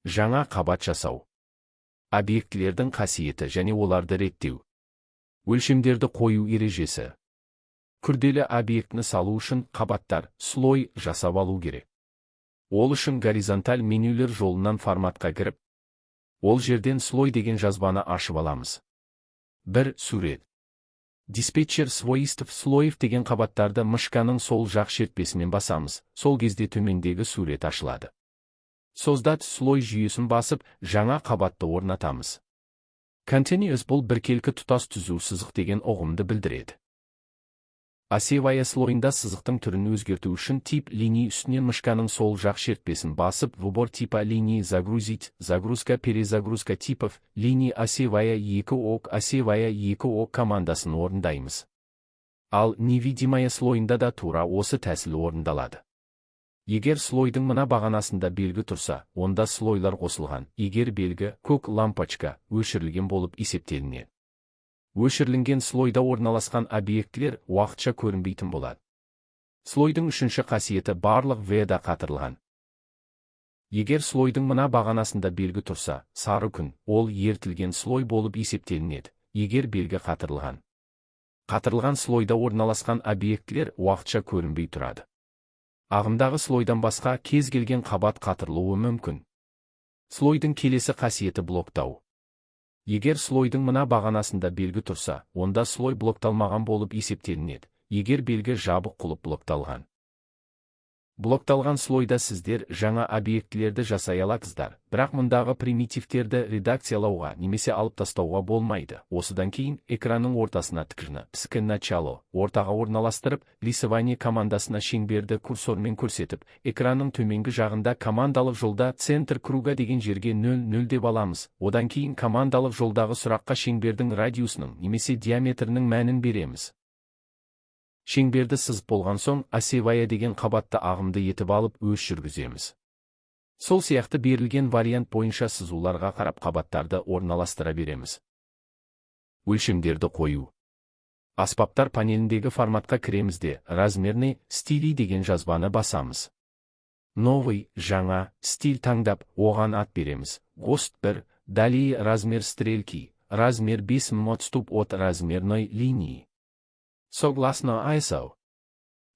Жаңа қабат жасау. Объектілердің қасиеті және оларды реттеу. Өлшемдерді қою ережесі. Күрделі объектіні салу үшін қабаттар, слой жасап алу керек. Ол үшін горизонталь менюлер жолынан форматқа кіріп, ол жерден «Слой» деген жазбаны ашып аламыз. Бір сурет. «Диспетчер свойств слоев» деген қабаттарды мышканың сол жақ шертпесімен басамыз, сол кезде төмендегі сурет ашылады. «Создать слой» жүйесін басып, жаңа қабатты орнатамыз. Continuous бұл біркелкі, тұтас, түзу сызық деген ұғымды білдіреді. Осевая слойында сызықтың түрін өзгерту үшін «Тип линии» үстінен мышканың сол жақ шертпесін басып, «Выбор типа линии», «Загрузить», «Загрузка», «Перезагрузка типов линий», «Осевая 2 ОК», «Осевая 2 ОК» командасын орындаймыз. Ал невидимая слойында да тура осы тәсіл орындалады. Егер слойдың мына бағанасында белгі тұрса, онда слойлар қосылған, егер белгі көк лампочка, өшірілген болып есептелінеді. Өшірілген слойда орналасқан объектілер уақытша көрінбейтін болады. Слойдың үшінші қасиеті барлық V-да қатырылған. Егер слойдың мына бағанасында белгі тұрса, сары күн, ол ерітілген слой болып есептелінеді, егер белгі қатырылған. Қатырылған слойда орналасқан объектілер уақытша көрінбей тұрады. Ағымдағы слойдан басқа кез келген қабат қатырылуы мүмкін. Слойдың келесі қасиеті блоктау. Егер слойдың мына бағанасында белгі тұрса, онда слой блокталмаған болып есептелінеді, егер белгі жабық құлып блокталған. Блокталған слойда сіздер жаңа объектілерді жасай аласыздар, бірақ мұндағы примитивтерді редакциялауға немесе алып тастауға болмайды. Осыдан кейін экранның ортасына ткшны, пск начало, ортаға орналастырып, «Рисование» командасына шеңберді курсормен көрсетіп, экранның төменгі жағында командалық жолда «Центр круга» деген жерге 0-0 деп аламыз. Одан кейін командалық жолдағы сұраққа шеңбердің радиусының немесе диаметрінің мәнін береміз. Шеңберді сызып болған соң, осевая деген қабатты ағымды етіп алып, өз жүргіземіз. Сол сияқты берілген вариант бойынша сызуларға қарап қабаттарды орналастыра береміз. Өлшемдерді қою. Аспаптар панеліндегі форматқа кіреміз де, «Размерные стили» деген жазбаны басамыз. Новый, жаңа, стиль таңдап, оған ат береміз. ГОСТ 1, далее размер стрелки, размер 5 отступ от размерной линии. Согласно ISO.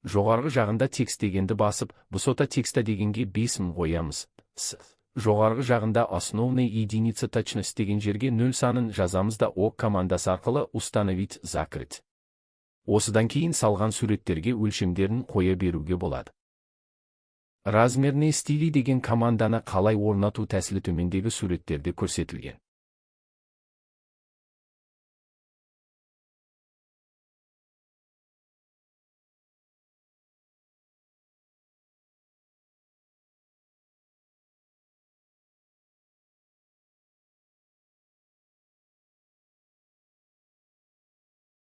Жоғарғы жағында «Текст» дегенді басып, «Высота текста» дегенге 5000 қоямыз. С. Жоғарғы жағында «Основная единица точность» деген жерге 0 санын жазамыз да, ОК командасы арқылы «Установить», «Закрыть». Осыдан кейін салған суреттерге өлшемдерін қоя беруге болады. «Размерные стили» деген команданы қалай орнату тәсілі төмендегі суреттерде көрсетілген.